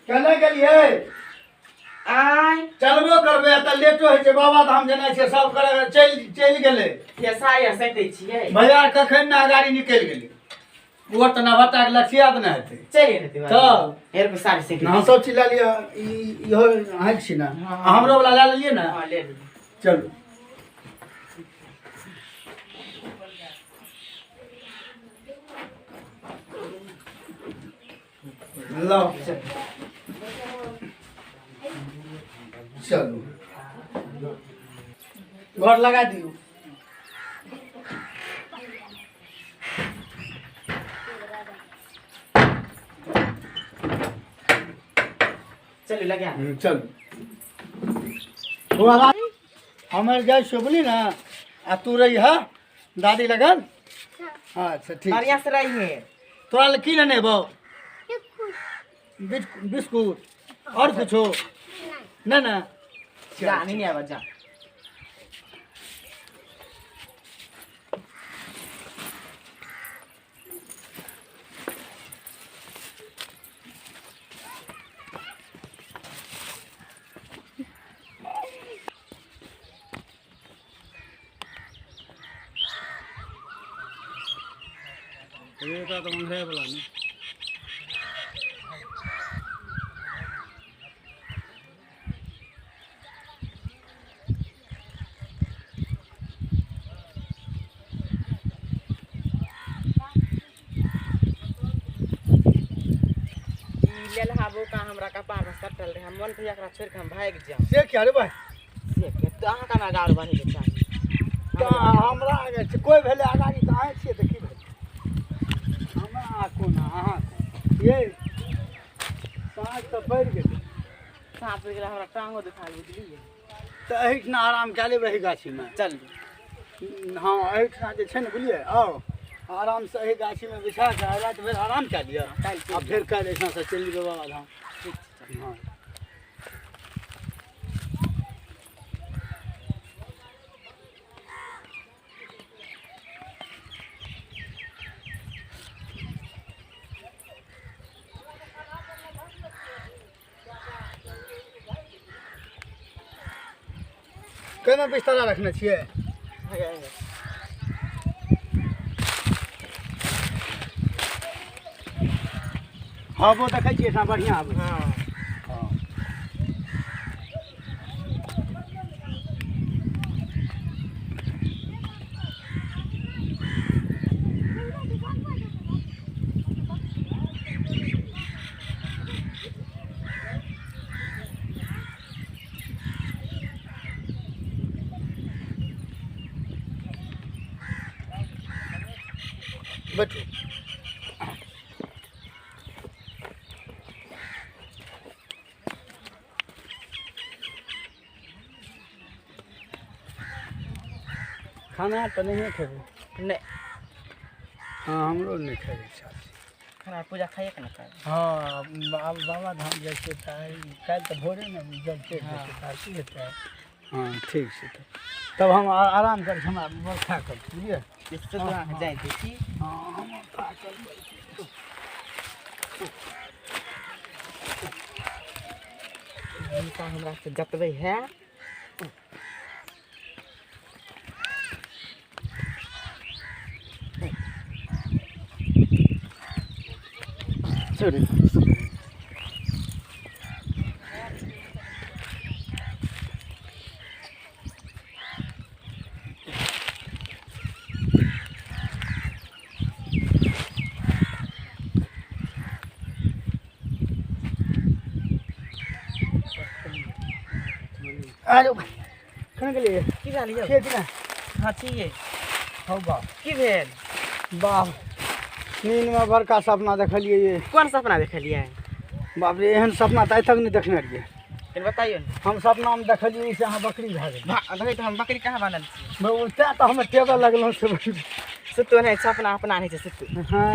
केने गेलियै? आय चलबो करबै तऽ लेटो होइ छै, बाबा धाम जेनाइ छै, सब करे चलि चलि गेलै। खेसारी आ सैतै छियै। भैया कखन ने गाड़ी निकलि गेलै, ओकर तऽ नवहट्टाके लक्ष्य याद नहि हेतै। चलि गेलै तिवारी। तब हेर को साड़ी सैत। हम सब चीज लए लिअ, ई इहो अहाँके छी ने? हाँ। आ हमरो वाला लए लेलियै ने? हाँ, ले लियै। चलू लाउ, चलू घर लगा दियौ। चलू लगा। चलू बौआ, हमर जाइ छियौ बुझली ने, आ तू रही है दादी लगन। अच्छा ठीक। बढ़िया से रहिए। तोरा लए की लेने एबौ? बिस्कुट और कुछो नहि ने? जा, नहीं आवा जा। ई लेलहा बोका हमरा कपार में सटल रहे, हम मन भैया एकरा छोड़ि के हम भागि जाउ। से किया रे भाई? से के तऽ अहाँ केना गाड़ बान्है के चाही? तऽ हमरा आगे छै कोइ भेलै अगाड़ी तऽ अहाँ छियै तऽ की भेलै? हमरा अहाँ कोन अहाँ कोन ये? साँझ तऽ पड़ि गेलै। साँझ पड़ि गेलै, हमरा टांगो दुखा गेल बुझलियै। तऽ एहिठिना आराम कए लेबै एहि गाछीमे। चल। हँ, एहिठिना जे छै ने बुझलियै, आउ आरामसँ एहि गाछीमे बिछा कऽ आइ राति भरि आराम कए लिअ। काल्हि आ फेर काल्हि एहिठामसँ चलि जेबै बाबाधाम। ठीक छै। हँ। केना बिस्तरा रखने छियै? हवो देखै छियै एहिठाम बढ़िआँ आबै छै। हँ। हँ। बैठू। खाना तऽ नहिए खेबै? नहि। हँ, हमरो नहि खाइके इच्छा छै। खाना पूजा खाइए के ने खाइ। हँ, आब बाबा धाम जाइ छियै तऽ आइ काल्हि तऽ भोरे ने जल चढ़ि जेतै तऽ आर की हेतै? हँ, ठीक छै। तऽ तब हम आराम करै छी, हमरा बड़ थाकल छी बुझलियै। अहाँके जाइ दै छी। हँ, हम थाकल छी। हिनका हमरा से जतबै है। छोड़ू। अरे भाइ, केना गेलियै? की भेल यौ? छियै कि नहि? हँ, छियै। हौ बाप। की भेल? बाप, नींदमे बड़का सपना देखलियै ये। कोन सपना देखलियै? बाप रे, एहन सपना तऽ आइ तक नहि देखने रहियै। कनि बताइयो ने। हम सपनामे देखलियै से अहाँ बकरी भए गेलियै। देखै तऽ हम बकरी कहाँ बनल छी? तेँ तऽ हम टेबल लगलहुँ से बकरी। सुतू नहि, सपना अपना नहि छै, सुतू। हँ।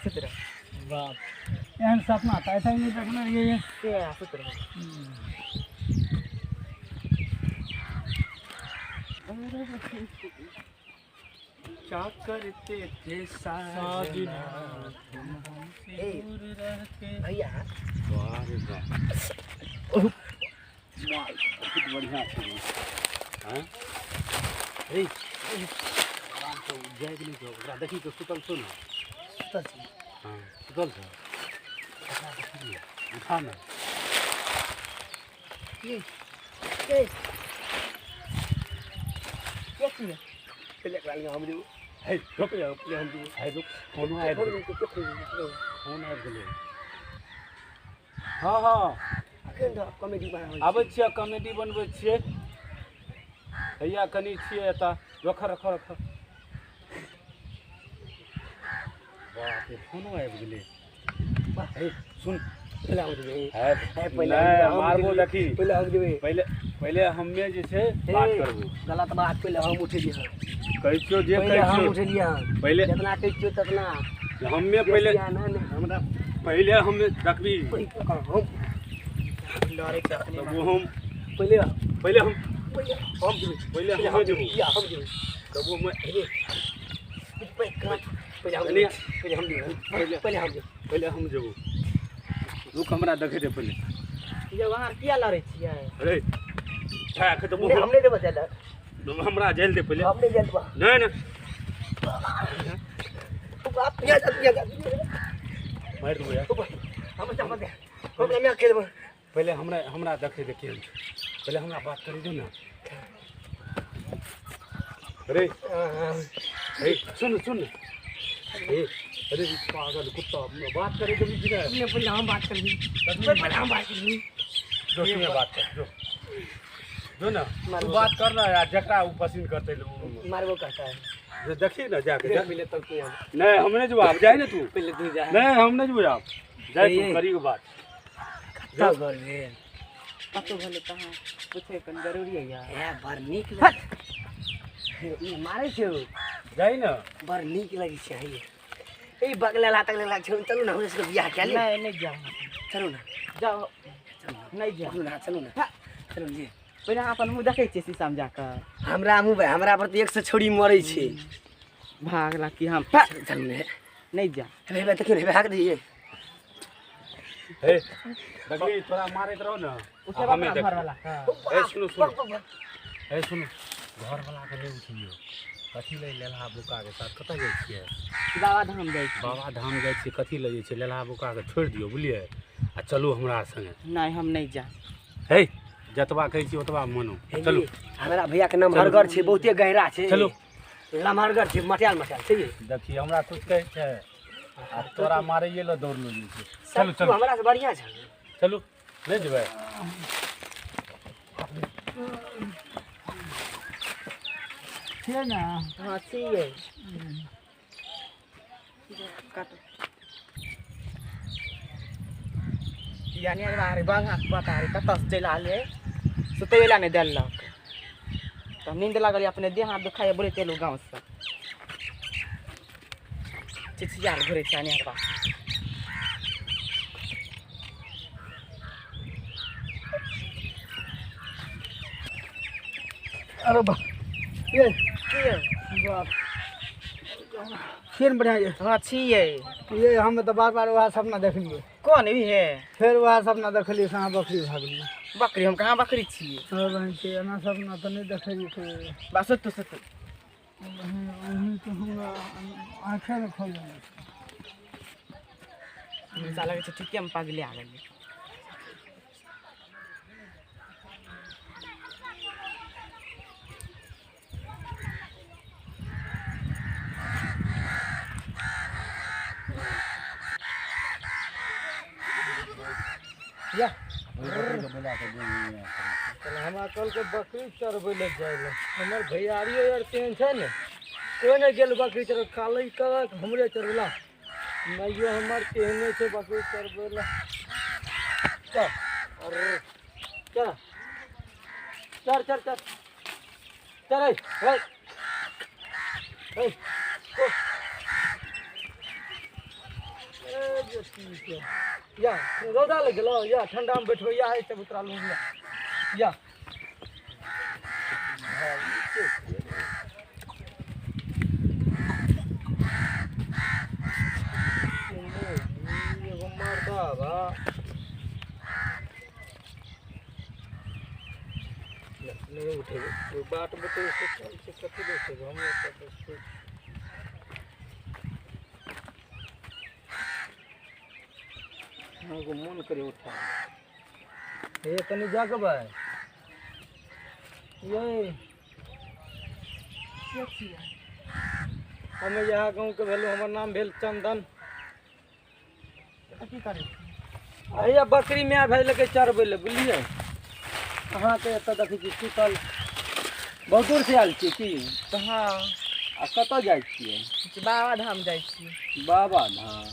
सुत रहू। बाप, एहन सपना तऽ आइ तक नहि देखने रहियै। से सुत रहू। क्या करते थे साजना तुम हमसे दूर रहते। भैया वाह रे वाह, बहुत बढ़िया छै। हाँ ए आराम से जाए के नहीं छौ, ओकरा देखी तो सुतल छौ ने। सुतल छी। हाँ सुतल छौ, ओकरा देखी ने, उठा ने। ये के छियै? पहिले एकरा लग हम जेबो। हे रुक पहिले पहिले हम जेबो। हे रुक, फोन आबि गेलै, फोन आबि गेलै। हाँ हाँ अखन तऽ कॉमेडी बनाबै। आबै छियै, कॉमेडी बनबै छियै। हैया कनि छियै एतऽ, रख रख रख। बाप रे, फोनो आबि गेलै। हे सुन, पहिले हम जेबै। हे हे पहिले नहि हम मारबो जेबै। देखी, पहिले हम जेबै। पहिले पहिले हमे जे छै बात करबो। गलत बात, पहिले हम उठेलियै हन। कहै छियौ जे पहिले कहै हम छियौ उठेलियै हन। पहिले जितना कहै छियौ ततना। हमे पहिले नहि नहि हमरा पहिले हमे देखबी। हम लड़ै छै अपने। तब हम पहिले पहिले हम पहिले हम जेबै। पहिले पहिले हमे हम जेबो। जेबै। या हम जेबै। तब वो मैं पहिले हम जेबै। पहिले हम जेबै। पहिले पहिले हम जेबै। पहिले हम जेबो। रुक, हमरा देखै दे पहिले। यौ अहाँ किया लड़ै छियै? अरे ठा के तब हम नहि देबै जाय लए। हमरा जेल दे पहिले। हम नहि जाय देबै। नहीं नहीं बाप या जा या जा। मारि देबो यार। हम चपा दे। हमरा नहि खेलबै। पहिले हमरा हमरा देखै दे केहन छै। पहिले हमरा बात करै दे ने। अरे ए सुन सुन, ए अरे ई पागल कुत्ता बात करे देबी कि नहीं? पहिले पहिले हम बात करबी। पहिले हम बात करबी। जो तू बात कर, जो जो ना तू बात कर ना यार, जकरा उ पसंद करते उ मारबो करता है। जो देखी ना जाके जा। पहिले तब तू आब। नहीं हम नहीं जवाब जाए ना तू। पहिले तू जा। नहीं हम नहीं जवाब जाए, तू ए। करी के बात। कतऽ घर भेल? कतौ भेलै तऽ अहाँ पूछै कनि जरूरी है यार। ए बड़ नीक लग ई मारै छै ओ। जाई ना। बड़ नीक लगै छै। हे ई बगलेला तगलेला छै। चलू ने हमरा सबके बियाह कए ले। नहि नहि जाउ, चलू ने। जाउ नहि जाउ। चलू ने, चलू ने, चलू ने। पहिने अहाँ अपन मुँह देखै छियै शीशामे जाकऽ? हमरा मुँह हमरा पर तऽ एक सए छौड़ी मरै छै। भागला कि हम चलू ने। नहि जाउ। हे हे देखियौ ने, हे भाग दियै। हे देखली तोरा मारैत रहो ना। उठेबा हमे अपना देख। घरवाला। ए सुनू सुनू, ए सुनू, घर वाला के नहीं उठियो। कथी ले लेलहा बुका के साथ कतऽ जाइ छियै? बाबा धाम जाइ छी। बाबा धाम जाइ छियै, कथी ले जाइ छियै? लेलहा बुका के छोड़ि दियौ बुझलियै, आ चलू हमरा संगे। नहि हम नहि जाउ। हे जतबा कहै छी ओतबा मानू। हे चलू हमरा भैया के नाम हरगर छै, बहुते गहरा छै। चलू। लमहरगर छै, मटियाल मटियाल छै। देखी हमरा कुछ कहै छै आ तोरा मारैये लए दौड़लो जाइ छै। चलू तू चलू हमरा से बढ़िया छै। चलू नहि जेबै। छियै ने? हँ छियै। काटू यानी अरे बांगा बता रे कतऽ से चलि आले, सुतै लए नहि देलक। तऽ नींद लागल अपने देह हाथ दुखाइए, बोलैत एलहुँ गाँवसँ चिचिया घुरै छै अनियारबा। अरे बाप ये बाप छियै ने बढ़िआँ ये? हँ छियै। ये हम तऽ बार बार वएह सपना देखलियै। कोन ई हे? फेर वएह सपना देखलियै से अहाँ बकरी भागलियै। बकरी? हम कहाँ बकरी छियै? अरे बहिन छै, एना सपना तऽ नहि देखलियै कहियो। बा सुतू सुतू। बहिन तऽ हमरा आँखे नहि खोलल। हमरा लगै छै ठीके हम पगले आ गेलियै। या हमरा कहलकै बकरी चरबै लए जाइ लए। हमर भैयारियो आर तेहन छै ने, कोइ नहि गेल बकरी चरबै, काले कहलक हमरे चरबला। माइयो हमर तेहने छै बकरी चरबै लए। चल अरे चल चल चल चल चल ए ए ओ ए जे ठीक है। या रौदा लग गेलो, या ठंडा में बैठो, या ऐसे उतरा लूँ या या उठाबा। नहि उठेबै, कोइ बाट बतेबै से चल छै, कथी लए उठेबै? हम एतऽ सुति। अहाँके मोन करे उठा। हे, कनि जगबै ये? के छियै? हमे इएह गाँवके भेलहुँ, हमर नाम भेल चंदन। एतऽ की करै छी? हैया बकरी माय भेजलकै चरबै लए, बुझलियै? अहाँके एतऽ देखै छी सुतल, बहुत दूरसँ आयल छियै की? तऽ हँ। आ कतऽ जाइ छियै? बाबा धाम जाइ छी। बाबा धाम।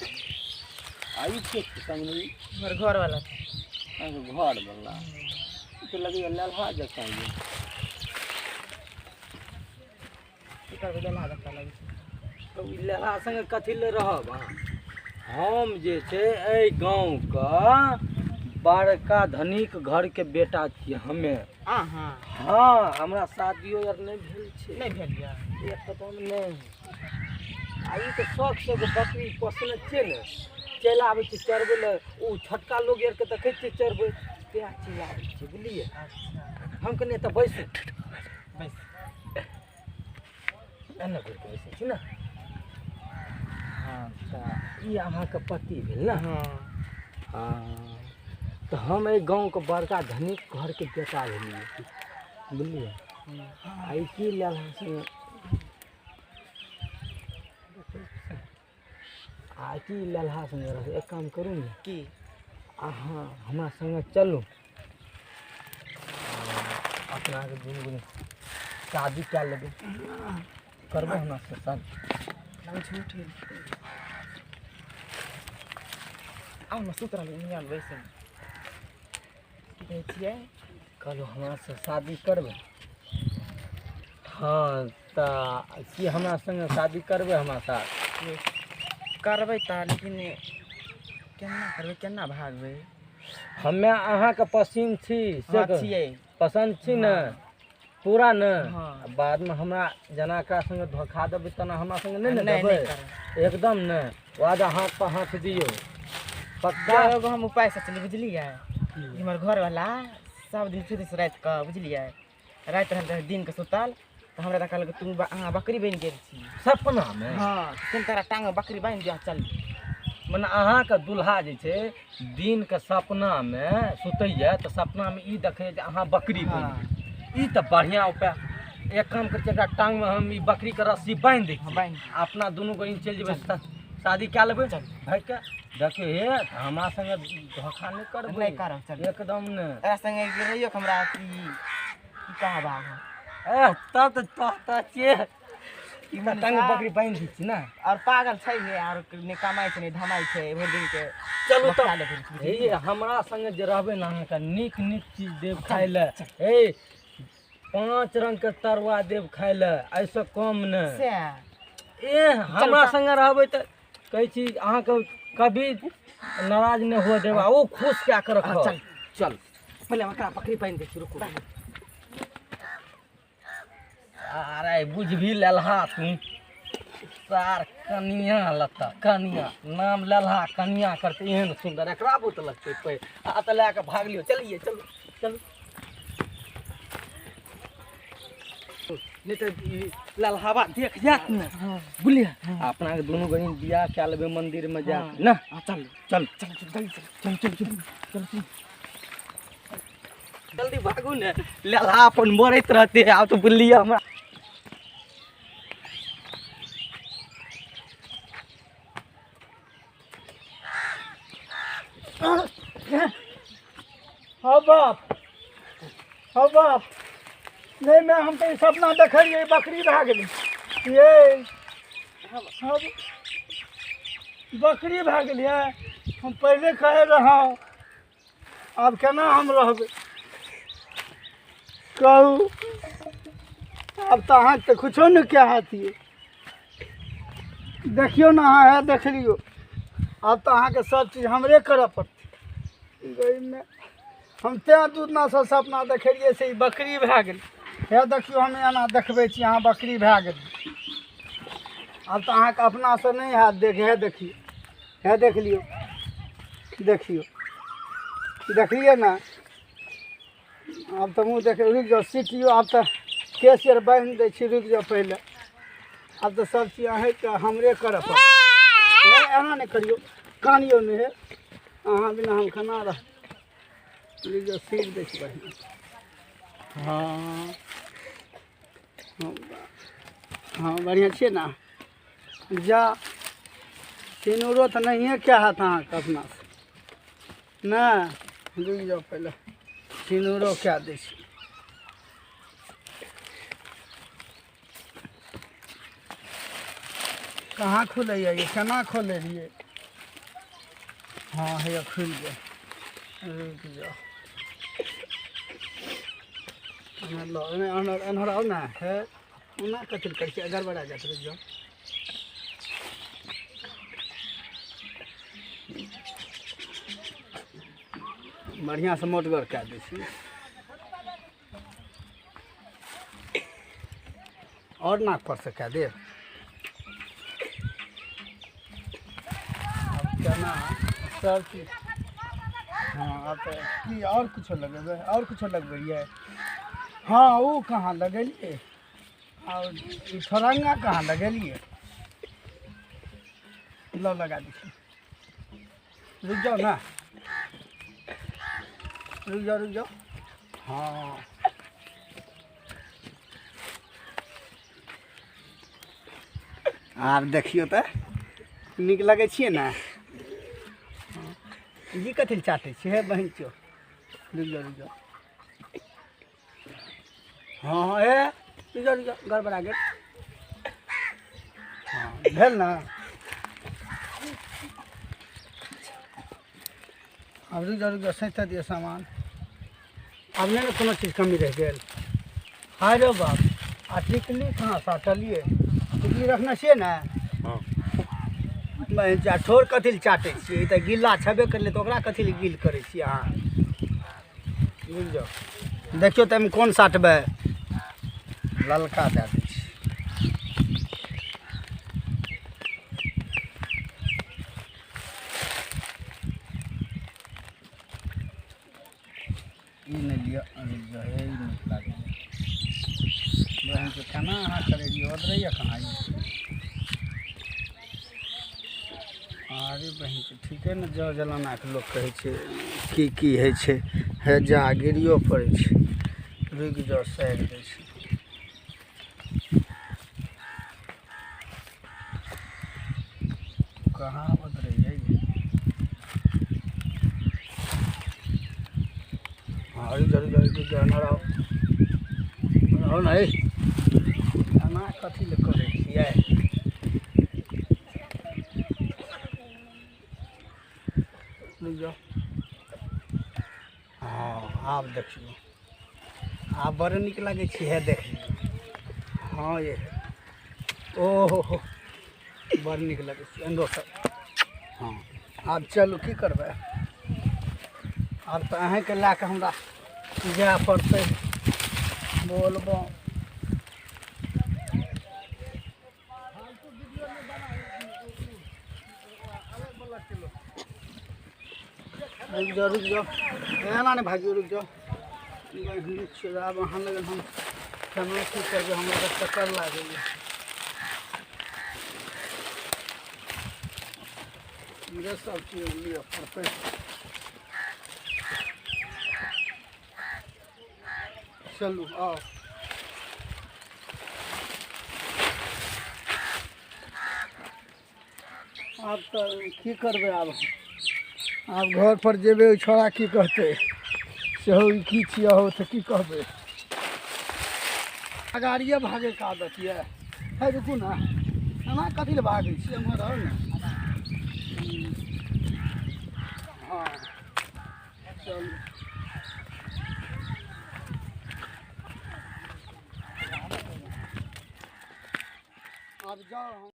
आ ई के छै संगमे ई? हमर घरवाला छै। अहाँके घरवला? ई तऽ लगैए ललहा जकाँ यऽ। की करबै, लेलहा जकाँ लगै छै। तऽ ई ललहा संगे कथी लए रहब अहाँ? हम जे छै एहि गाँवके बड़का धनिक घरके बेटा छियै हमे। अहाँ? हँ, हमरा शादियो आर नहि भेल छै। नहि भेल यऽ? एकदम नहि। आ ई तऽ शौकसँ एगो बकरी पोसने छियै ने, चलि आबै छै चरबै लए। ओ छोटका लोग आरके देखै छियै चरबै, तेँ चलि आबै छियै, बुझलियै? अच्छा। हम कनि एतऽ बैसू। बैस। एन्ने घुरि कऽ बैसै छी ने। हँ, तऽ ई अहाँके पति भेल ने? हँ। हँ, तऽ हम एहि गाँवके बड़का धनिक घरके बेटा भेलियै, बुझलियै? आ ई की लेल से आ की ललहा संगे रहबै? एक काम करू ने। की? अहाँ हमरा संगे चलू, अपनाके दुनू गोटे शादी कए लेबै। करबै हमरा से शादी? लगै छै उठे। आउ ने, सुति रहलै इहाँ बैसल। की कहै छियै? कहलहुँ, हमरा से शादी करबै? हँ, तऽ की हमरा संगे शादी करबै हमरा साथ? करबै तऽ, लेकिन केना करबै, केना भागबै? हमे अहाँके पसिन छी से हँ, कहू। छियै। पसन्द छी ने पूरा ने? हँ। आ बादमे हमरा जेना एकरा संगे धोखा देबै तेना हमरा संगे नहि ने नहि। देबै? नहि करब। एकदम नहि? वादा, हाथ पर हाथ दियौ, पक्का। एगो हम उपाय सोचली, बुझलियै? हमर घरवाला सब दिन सुतै छै राति कऽ, बुझलियै? राति रहल रहै, दिन के सुतल तऽ हमरा तऽ कहलक, तू अहाँ बकरी बनि गेल छी। सपनामे? हँ, चल, तोरा टांग मे बकरी बान्हि दिअ, चल। मने अहाँके दुल्हा जे छै दिनके सपनामे सुतैए तऽ सपनामे ई देखैए जे अहाँ बकरी बनि गेल। ई तऽ बढ़िआँ उपाय। एक काम करै छियै, एकरा टांगमे हम ई बकरीके रस्सी बान्हि दै हँ, छियै। बान्हि। अपना दुनू बहिन चलि जेबै, शादी कए लेबै भागि कऽ। देखियौ हे, तऽ हमरा संगे धोखा नहि करबै। नहि करब, चल। एकदम नहि? तोरा संगे रहियो के हमरा की की कहब अहाँ। एह, तब तऽ तऽ छियै। ई तऽ टांग बकरी बान्हि दै छी ने। और पागल छै हे, और नहि कमाइ छै, नहि धमाइ छै, भरि दिन के चलू तऽ। बकरा लेबै। हे, हमरा संगे जे रहबै ने, अहाँके नीक नीक चीज देब खाय लए। हे, 5 रंगके तरुआ देब खाय लए, एहिसँ कम नहि। से? ए, हमरा संगे रहबै तऽ कहै छी अहाँके कभी नाराज नहि हुअ देब आ ओ खुश कए कऽ रखब। चल। चल, पहिले ओकरा बकरी बान्हि दै छी, रुकू। अरे बुझबी ललहा तू सार, कनिया लता, कनिया नाम ललहा, कनिया करते एहन सुन्दर, एकरा बहुत लगतै पै आ तऽ लए कऽ भागलियौ। चलिए, चलू चलू, नहि तऽ ई ललहावा देख जायत ने, बुझलियै? अपना के दुनू बहिन बियाह कए लेबै मंदिर में जा कऽ ने। हाँ, चल। चल। चल चल, जल्दी चल। चल चल चल चल चल, जल्दी भागू ने, ललहा अपन मरैत रहते। आब तऽ बुझलियै हमरा। हाँ बाप, हाँ बाप, नहीं मैं हम तऽ ई सपना देखलियै, बकरी भए गेलै ये। हम बकरी भए गेलियै, हम पहिले कहै रहौं। आब केना हम रहबै कहू? आब तऽ अहाँके तऽ किछो नहि कहत ये। देखियौ ने अहाँ, हे देख लियौ, आब तऽ अहाँके सब चीज हमरे करऽ पड़तै। गइमे हम तेँ दू दिनासँ सपना देखलियै से ई बकरी भए गेलै। हे देखियौ, हम एना देखबै छी, अहाँ बकरी भए गेलै। आब तऽ अहाँके अपनासँ नहि हैत। देख, हे देखियौ, हे देख लियौ। देखियौ देखलियै ने। आब तऽ मुँह देख, रुकि जाउ सीटियो, आब तऽ केस आर बान्हि दै छी, रुकि जाउ पहिले। आब तऽ सब चीज अहीँके हमरे करऽ पड़त। एना नहि करियौ, कानियौ नहि हे, अहाँ बिना हम केना रह। रुकि जाउ, सीट दै छी बढ़िआँ। हाँ हाँ बढ़िआँ छियै ने। जा सिनूरो तऽ नहिए कए हैत अहाँके अपनासँ नहि। रुकि जाउ पहिले सिनूरो कए दै छी। कहाँ खुलैए ये, केना खोलै रहियै? हाँ हैया खुलि गेल, रुकि जाउ। एन्हर एन्हर आउ ने। हे ओना कथी लए करै छियै, गड़बड़ा जायत, रुकि जाउ। बढ़िआँसँ मोटगर कए दै छी। आओर नाक पर से कए देब। आब केना सब चीज। हाँ आब तऽ की आओर किछो लगेबै? आओर किछो लगबैयै? हाँ ओ कहाँ लगेलियै? आओर ई छोरङ्गा कहाँ लगेलियै? लऽ लगा दै छी, रुकि जाउ ने, रुकि जाउ रुकि जाउ। हाँ आब देखियौ तऽ नीक लगै छियै ने। ई कथी लए चाटै छियै हे बहिन चो? रुकि जाउ रुकि जाउ। हाँ हाँ हे रुकि जाउ रुकि जाउ, गड़बड़ा गेल। हाँ भेल ने। आब रुकि जाउ रुकि जाउ, सैंत दियौ सामान। आब नहि ने कोनो चीज कमी रहि गेल। हाय रे बाप, आ टिकली कहाँ साटलियै? टिकली रखने छियै ने? हाँ। ठोर कथी लए चाटै छियै? ई तऽ गिल्ला छेबे करलै, तऽ ओकरा कथी लए गिल करै छियै अहाँ? रुकि जाउ, देखियौ तऽ एहिमे कोन साटबै। ललका दए दै छी। ई नहि लिअ, रुकि जाउ, हे ई नीक लागैए। बहिनके केना अहाँ करेलियै? ओदरैए कहाँ ई? अरे बहिनके ठीके ने जर जलानाके लोक कहै छै की की होइ छै। हे जा गिरियो पड़ै छै, रुकि जाउ सारि दै छी। कहाँ ओदरैए? हाँ रुकि जाउ रुकि जाउ रुकि जाउ, एना रहू रहू ने। एना कथी लए करै छियै? रुकि जाउ। हाँ आब देखियौ, आब बड़ नीक लागै छै। हे देख लियौ। हाँ ये ओहो हो, बड़ नीक लगै छै एंडो सब। हाँ आब चलू, की करबै? आब तऽ अहीँके लए कऽ हमरा जाय पड़तै। बोलबम रुकि जाउ रुकि जाउ, एना नहि भागियौ, रुकि जाउ। आब अहाँ लगन हम केना की करबै? हमरा तऽ चक्कर लागैए। हमरे सब चीज लिअ पड़तै। चलू आउ। आब तऽ की करबै? आब आब घर पर जेबै, ओहि छौड़ा की कहतै सेहो ई की छियै हौ, तऽ की कहबै? अगाड़िए भागैके आदत यऽ। हे रुकू ने, एना कथी लए भागै छियै? एम्हर आउ ने। हाँ चलू, आब जाउ।